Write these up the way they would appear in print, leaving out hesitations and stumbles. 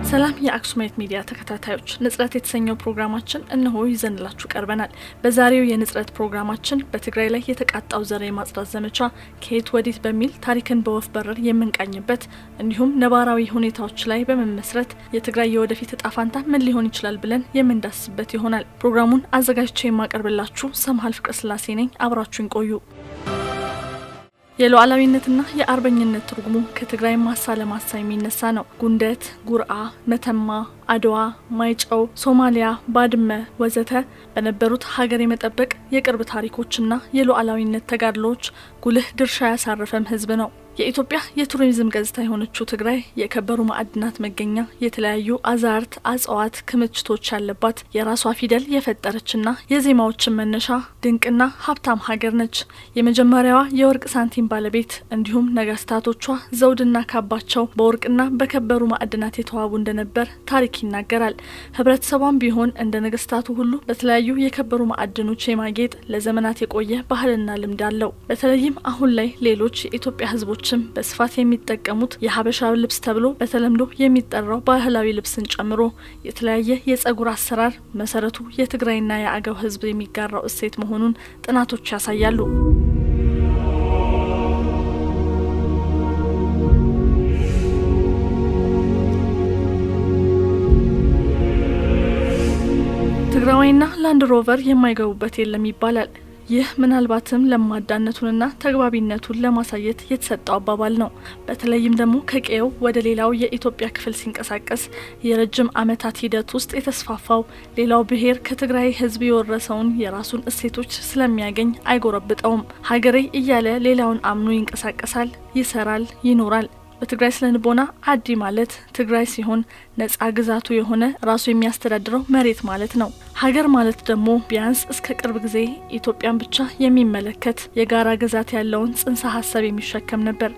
ሰላም የአክሱማይት ሚዲያ ተከታታዮች፣ ንጽረት የተሰኘው ፕሮግራማችን እነሆ ይዘንላችሁ ቀርበናል። በዛሬው የንጽረት ፕሮግራማችን በትግራይ ላይ የተቃጣው ዘር የማጽዳት ዘመቻ ከየት ወዴት በሚል ታሪክን በወፍ በረር የምንቃኝበት፣ እንዲሁም ነባራዊ ሁኔታዎች ላይ በመመስረት የትግራይ የወደፊት እጣ ፋንታ ምን ሊሆን ይችላል ብለን የምንዳስስበት ይሆናል። ፕሮግራሙን አዘጋጅቼ የማቀርብላችሁ ሰምሀል ፍቅረስላሴ ነኝ። አብራችሁን ቆዩ። የሉዓላዊነትና የአርበኝነት ትርጉሙ ከትግራይ ማሳ ለማሳ የሚነሳ ነው። ጉንደት፣ ጉርአ፣ መተማ፣ አድዋ፣ ማይጨው፣ ሶማሊያ፣ ባድመ ወዘተ በነበሩት ሀገር የመጠበቅ የቅርብ ታሪኮችና የሉዓላዊነት ተጋድሎዎች ጉልህ ድርሻ ያሳረፈም ህዝብ ነው። የኢትዮጵያ የቱሪዝም ገጽታ የሆነችው ትግራይ የከበሩ ማዕድናት መገኛ፣ የተለያዩ አዝርዕት፣ እጽዋት ክምችቶች ያለባት፣ የራሷ ፊደል የፈጠረችና የዜማዎችን መነሻ ድንቅና ሀብታም ሀገር ነች። የመጀመሪያዋ የወርቅ ሳንቲም ባለቤት፣ እንዲሁም ነገስታቶቿ ዘውድና ካባቸው በወርቅና በከበሩ ማዕድናት የተዋቡ እንደነበር ታሪክ ይናገራል። ህብረተሰቧም ቢሆን እንደ ነገስታቱ ሁሉ በተለያዩ የከበሩ ማዕድኖች የማጌጥ ለዘመናት የቆየ ባህልና ልምድ አለው። በተለይም አሁን ላይ ሌሎች የኢትዮጵያ ህዝቦች በስፋት የሚጠቀሙት የሀበሻ ልብስ ተብሎ በተለምዶ የሚጠራው ባህላዊ ልብስን ጨምሮ የተለያየ የጸጉር አሰራር መሰረቱ የትግራይና የአገው ህዝብ የሚጋራው እሴት መሆኑን ጥናቶች ያሳያሉ። ትግራዋይና ላንድ ሮቨር የማይገቡበት የለም ይባላል። ይህ ምናልባትም ለማዳነቱንና ተግባቢነቱን ለማሳየት የተሰጠው አባባል ነው። በተለይም ደግሞ ከቀዬው ወደ ሌላው የኢትዮጵያ ክፍል ሲንቀሳቀስ የረጅም ዓመታት ሂደት ውስጥ የተስፋፋው ሌላው ብሔር ከትግራይ ሕዝብ የወረሰውን የራሱን እሴቶች ስለሚያገኝ አይጎረብጠውም። ሀገሬ እያለ ሌላውን አምኖ ይንቀሳቀሳል፣ ይሰራል፣ ይኖራል። በትግራይ ስነ ልቦና አዲ ማለት ትግራይ ሲሆን ነጻ ግዛቱ የሆነ ራሱ የሚያስተዳድረው መሬት ማለት ነው። ሀገር ማለት ደግሞ ቢያንስ እስከ ቅርብ ጊዜ ኢትዮጵያን ብቻ የሚመለከት የጋራ ግዛት ያለውን ጽንሰ ሀሳብ የሚሸከም ነበር።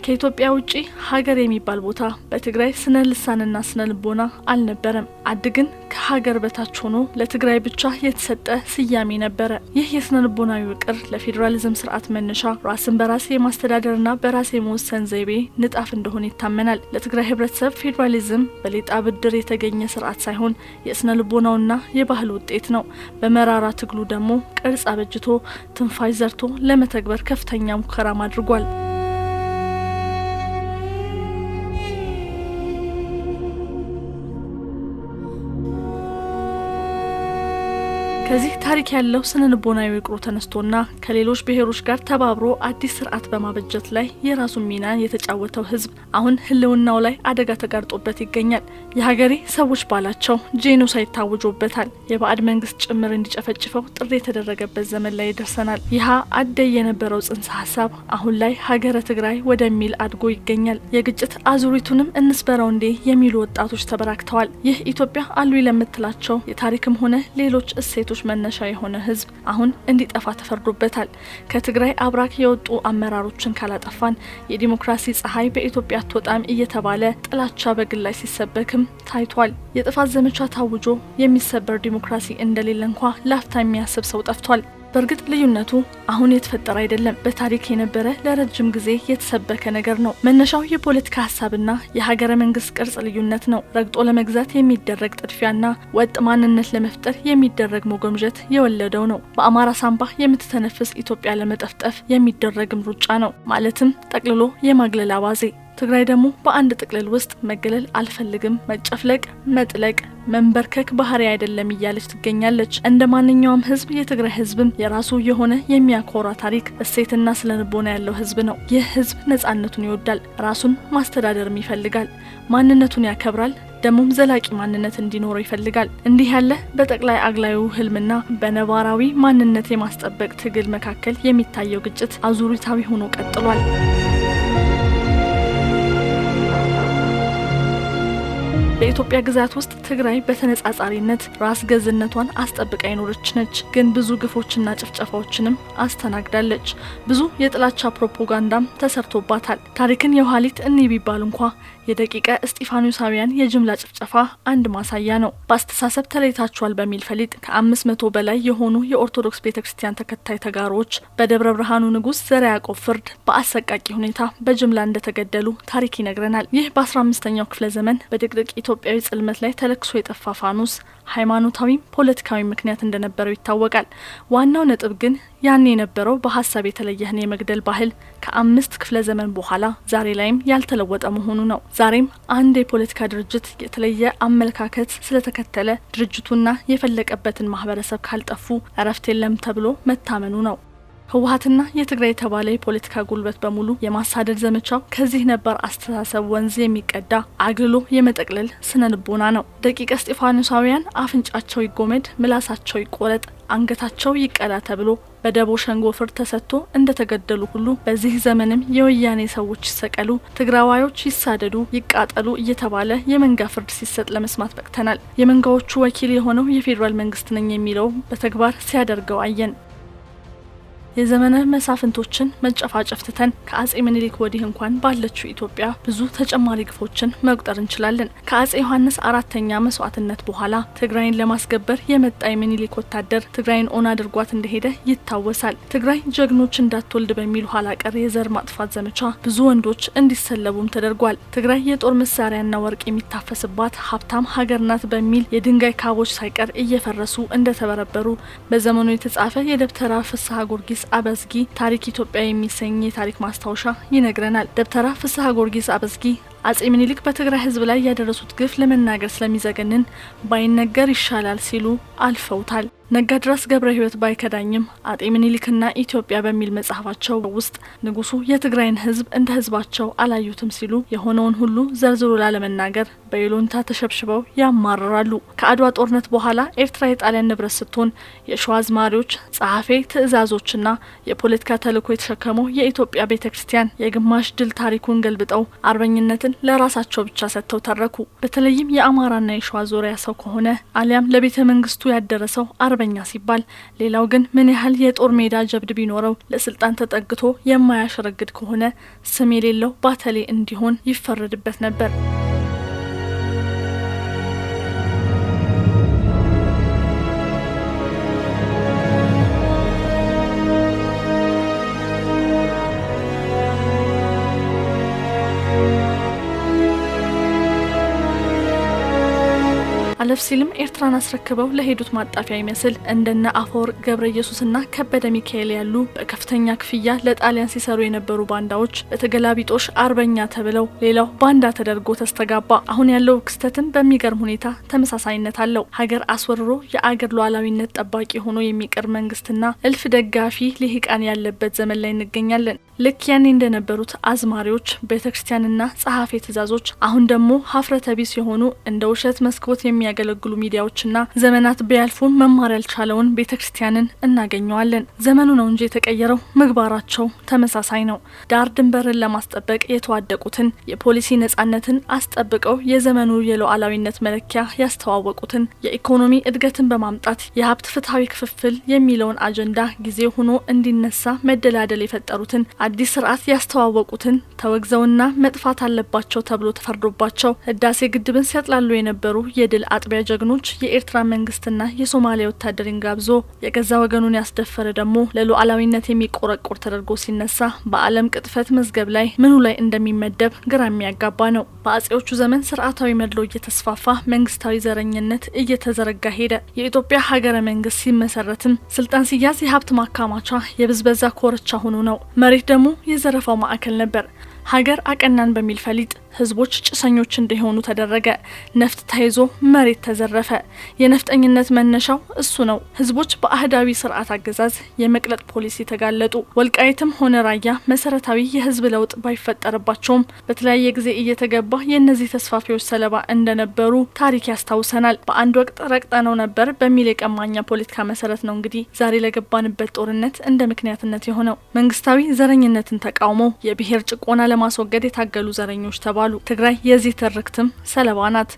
ከኢትዮጵያ ውጪ ሀገር የሚባል ቦታ በትግራይ ስነ ልሳንና ስነ ልቦና አልነበረም። አዲ ግን ከሀገር በታች ሆኖ ለትግራይ ብቻ የተሰጠ ስያሜ ነበረ። ይህ የስነ ልቦናዊ ውቅር ለፌዴራሊዝም ስርዓት መነሻ፣ ራስን በራስ የማስተዳደርና በራስ የመወሰን ዘይቤ ንጣፍ እንደሆነ ይታመናል። ለትግራይ ህብረተሰብ ፌዴራሊዝም በሌጣ ብድር የተገኘ ስርዓት ሳይሆን የስነ ልቦናውና የባህል ውጤት ነው። በመራራ ትግሉ ደግሞ ቅርጽ አበጅቶ ትንፋሽ ዘርቶ ለመተግበር ከፍተኛ ሙከራም አድርጓል። ከዚህ ታሪክ ያለው ስነ ልቦናዊ ውቅሮ ተነስቶና ከሌሎች ብሔሮች ጋር ተባብሮ አዲስ ስርዓት በማበጀት ላይ የራሱን ሚና የተጫወተው ህዝብ አሁን ህልውናው ላይ አደጋ ተጋርጦበት ይገኛል። የሀገሬ ሰዎች ባላቸው ጄኖሳይድ ታውጆበታል። የባዕድ መንግስት ጭምር እንዲጨፈጭፈው ጥሪ የተደረገበት ዘመን ላይ ደርሰናል። ይህ አደይ የነበረው ጽንሰ ሀሳብ አሁን ላይ ሀገረ ትግራይ ወደሚል አድጎ ይገኛል። የግጭት አዙሪቱንም እንስበረው እንዴ የሚሉ ወጣቶች ተበራክተዋል። ይህ ኢትዮጵያ አሉ ለምትላቸው የታሪክም ሆነ ሌሎች እሴቶች መነሻ የሆነ ህዝብ አሁን እንዲጠፋ ተፈርዶበታል። ከትግራይ አብራክ የወጡ አመራሮችን ካላጠፋን የዲሞክራሲ ፀሐይ በኢትዮጵያ አትወጣም እየተባለ ጥላቻ በግላይ ሲሰበክም ታይቷል። የጥፋት ዘመቻ ታውጆ የሚሰበር ዲሞክራሲ እንደሌለ እንኳ ላፍታ የሚያስብ ሰው ጠፍቷል። በእርግጥ ልዩነቱ አሁን የተፈጠረ አይደለም። በታሪክ የነበረ ለረጅም ጊዜ የተሰበከ ነገር ነው። መነሻው የፖለቲካ ሀሳብና የሀገረ መንግስት ቅርጽ ልዩነት ነው። ረግጦ ለመግዛት የሚደረግ ጥድፊያና ወጥ ማንነት ለመፍጠር የሚደረግ ሞገምጀት የወለደው ነው። በአማራ ሳምባ የምትተነፍስ ኢትዮጵያ ለመጠፍጠፍ የሚደረግም ሩጫ ነው። ማለትም ጠቅልሎ የማግለል አባዜ። ትግራይ ደግሞ በአንድ ጥቅልል ውስጥ መገለል አልፈልግም፣ መጨፍለቅ፣ መጥለቅ፣ መንበርከክ ባህሪ አይደለም እያለች ትገኛለች። እንደ ማንኛውም ህዝብ የትግራይ ህዝብም የራሱ የሆነ የሚያኮራ ታሪክ፣ እሴትና ስነ ልቦና ያለው ህዝብ ነው። ይህ ህዝብ ነጻነቱን ይወዳል፣ ራሱን ማስተዳደርም ይፈልጋል፣ ማንነቱን ያከብራል፣ ደግሞም ዘላቂ ማንነት እንዲኖረው ይፈልጋል። እንዲህ ያለ በጠቅላይ አግላዩ ህልምና በነባራዊ ማንነት የማስጠበቅ ትግል መካከል የሚታየው ግጭት አዙሪታዊ ሆኖ ቀጥሏል። በኢትዮጵያ ግዛት ውስጥ ትግራይ በተነጻጻሪነት ራስ ገዝነቷን አስጠብቃ የኖረች ነች። ግን ብዙ ግፎችና ጭፍጨፋዎችንም አስተናግዳለች። ብዙ የጥላቻ ፕሮፓጋንዳም ተሰርቶባታል። ታሪክን የኋሊት እኒ ቢባል እንኳ የደቂቀ እስጢፋኖሳውያን የጅምላ ጭፍጨፋ አንድ ማሳያ ነው። በአስተሳሰብ ተለይታችኋል በሚል ፈሊጥ ከ500 በላይ የሆኑ የኦርቶዶክስ ቤተ ክርስቲያን ተከታይ ተጋሮዎች በደብረ ብርሃኑ ንጉሥ ዘርዓ ያዕቆብ ፍርድ በአሰቃቂ ሁኔታ በጅምላ እንደተገደሉ ታሪክ ይነግረናል። ይህ በ15ኛው ክፍለ ዘመን በድቅድቅ ኢትዮጵያ ኢትዮጵያዊ ጽልመት ላይ ተለክሶ የጠፋ ፋኖስ ሃይማኖታዊም ፖለቲካዊ ምክንያት እንደነበረው ይታወቃል። ዋናው ነጥብ ግን ያኔ የነበረው በሀሳብ የተለየህን የመግደል ባህል ከ5 ክፍለ ዘመን በኋላ ዛሬ ላይም ያልተለወጠ መሆኑ ነው። ዛሬም አንድ የፖለቲካ ድርጅት የተለየ አመለካከት ስለተከተለ ድርጅቱና የፈለቀበትን ማህበረሰብ ካልጠፉ እረፍት የለም ተብሎ መታመኑ ነው። ህወሓትና የትግራይ የተባለ የፖለቲካ ጉልበት በሙሉ የማሳደድ ዘመቻው ከዚህ ነበር አስተሳሰብ ወንዝ የሚቀዳ አግልሎ የመጠቅለል ስነ ልቦና ነው። ደቂቀ እስጢፋኖሳውያን አፍንጫቸው ይጎመድ፣ ምላሳቸው ይቆረጥ፣ አንገታቸው ይቀላ ተብሎ በደቦ ሸንጎ ፍርድ ተሰጥቶ እንደተገደሉ ሁሉ በዚህ ዘመንም የወያኔ ሰዎች ይሰቀሉ፣ ትግራዋዮች ይሳደዱ፣ ይቃጠሉ እየተባለ የመንጋ ፍርድ ሲሰጥ ለመስማት በቅተናል። የመንጋዎቹ ወኪል የሆነው የፌዴራል መንግስት ነኝ የሚለው በተግባር ሲያደርገው አየን። የዘመነ መሳፍንቶችን መጨፋጨፍ ትተን ከአጼ ምኒልክ ወዲህ እንኳን ባለችው ኢትዮጵያ ብዙ ተጨማሪ ግፎችን መቁጠር እንችላለን። ከአጼ ዮሐንስ አራተኛ መስዋዕትነት በኋላ ትግራይን ለማስገበር የመጣ የምኒልክ ወታደር ትግራይን ኦና አድርጓት እንደሄደ ይታወሳል። ትግራይ ጀግኖች እንዳትወልድ በሚል ኋላ ቀር የዘር ማጥፋት ዘመቻ ብዙ ወንዶች እንዲሰለቡም ተደርጓል። ትግራይ የጦር መሳሪያና ወርቅ የሚታፈስባት ሀብታም ሀገር ናት በሚል የድንጋይ ካቦች ሳይቀር እየፈረሱ እንደተበረበሩ በዘመኑ የተጻፈ የደብተራ ፍስሐ ጊዮርጊስ አበዝጊ ታሪክ ኢትዮጵያ የሚሰኝ የታሪክ ማስታወሻ ይነግረናል። ደብተራ ፍስሐ ጊዮርጊስ አበዝጊ አጼ ምኒልክ በትግራይ ሕዝብ ላይ ያደረሱት ግፍ ለመናገር ስለሚዘገንን ባይነገር ይሻላል ሲሉ አልፈውታል። ነጋድራስ ገብረ ሕይወት ባይከዳኝም አጤ ምኒልክና ኢትዮጵያ በሚል መጽሐፋቸው ውስጥ ንጉሱ የትግራይን ሕዝብ እንደ ሕዝባቸው አላዩትም ሲሉ የሆነውን ሁሉ ዘርዝሮ ላለመናገር በይሉኝታ ተሸብሽበው ያማርራሉ። ከአድዋ ጦርነት በኋላ ኤርትራ የጣሊያን ንብረት ስትሆን የሸዋ አዝማሪዎች፣ ጸሐፌ ትእዛዞችና የፖለቲካ ተልዕኮ የተሸከመው የኢትዮጵያ ቤተ ክርስቲያን የግማሽ ድል ታሪኩን ገልብጠው አርበኝነትን ለራሳቸው ብቻ ሰጥተው ተረኩ። በተለይም የአማራና የሸዋ ዙሪያ ሰው ከሆነ አሊያም ለቤተ መንግስቱ ያደረሰው አርበኛ ሲባል፣ ሌላው ግን ምን ያህል የጦር ሜዳ ጀብድ ቢኖረው ለስልጣን ተጠግቶ የማያሸረግድ ከሆነ ስም የሌለው ባተሌ እንዲሆን ይፈረድበት ነበር። አለፍ ሲልም ኤርትራን አስረክበው ለሄዱት ማጣፊያ ይመስል እንደነ አፈወርቅ ገብረ ኢየሱስና ከበደ ሚካኤል ያሉ በከፍተኛ ክፍያ ለጣሊያን ሲሰሩ የነበሩ ባንዳዎች በተገላቢጦሽ አርበኛ ተብለው ሌላው ባንዳ ተደርጎ ተስተጋባ። አሁን ያለው ክስተትም በሚገርም ሁኔታ ተመሳሳይነት አለው። ሀገር አስወርሮ የአገር ሉዓላዊነት ጠባቂ ሆኖ የሚቀር መንግስትና እልፍ ደጋፊ ልሂቃን ያለበት ዘመን ላይ እንገኛለን። ልክ ያኔ እንደነበሩት አዝማሪዎች፣ ቤተክርስቲያንና ጸሐፌ ትእዛዞች አሁን ደግሞ ሀፍረተ ቢስ የሆኑ እንደ ውሸት መስኮት የሚያገለግሉ ሚዲያዎችና ዘመናት ቢያልፉ መማር ያልቻለውን ቤተክርስቲያንን እናገኘዋለን። ዘመኑ ነው እንጂ የተቀየረው ምግባራቸው ተመሳሳይ ነው። ዳር ድንበርን ለማስጠበቅ የተዋደቁትን፣ የፖሊሲ ነጻነትን አስጠብቀው የዘመኑ የሉዓላዊነት መለኪያ ያስተዋወቁትን፣ የኢኮኖሚ እድገትን በማምጣት የሀብት ፍትሐዊ ክፍፍል የሚለውን አጀንዳ ጊዜ ሆኖ እንዲነሳ መደላደል የፈጠሩትን፣ አዲስ ስርዓት ያስተዋወቁትን ተወግዘውና መጥፋት አለባቸው ተብሎ ተፈርዶባቸው ህዳሴ ግድብን ሲያጥላሉ የነበሩ የድል አጥቢያ ጀግኖች የኤርትራ መንግስትና የሶማሊያ ወታደርን ጋብዞ የገዛ ወገኑን ያስደፈረ ደግሞ ለሉዓላዊነት የሚቆረቆር ተደርጎ ሲነሳ በዓለም ቅጥፈት መዝገብ ላይ ምኑ ላይ እንደሚመደብ ግራ የሚያጋባ ነው። በአጼዎቹ ዘመን ስርዓታዊ መድሎ እየተስፋፋ መንግስታዊ ዘረኝነት እየተዘረጋ ሄደ። የኢትዮጵያ ሀገረ መንግስት ሲመሰረትም ስልጣን ሲያዝ የሀብት ማካማቻ የብዝበዛ ኮርቻ ሆኖ ነው። መሬት ደግሞ የዘረፋው ማዕከል ነበር። ሀገር አቀናን በሚል ፈሊጥ ህዝቦች ጭሰኞች እንዲሆኑ ተደረገ። ነፍጥ ተይዞ መሬት ተዘረፈ። የነፍጠኝነት መነሻው እሱ ነው። ህዝቦች በአህዳዊ ስርዓት አገዛዝ የመቅለጥ ፖሊሲ ተጋለጡ። ወልቃይትም ሆነ ራያ መሰረታዊ የህዝብ ለውጥ ባይፈጠርባቸውም በተለያየ ጊዜ እየተገባ የእነዚህ ተስፋፊዎች ሰለባ እንደነበሩ ታሪክ ያስታውሰናል። በአንድ ወቅት ረግጠነው ነበር በሚል የቀማኛ ፖለቲካ መሰረት ነው እንግዲህ ዛሬ ለገባንበት ጦርነት እንደ ምክንያትነት የሆነው። መንግስታዊ ዘረኝነትን ተቃውመው የብሔር ጭቆና ለማስወገድ የታገሉ ዘረኞች ተባሉ። ትግራይ የዚህ ትርክትም ሰለባ ናት።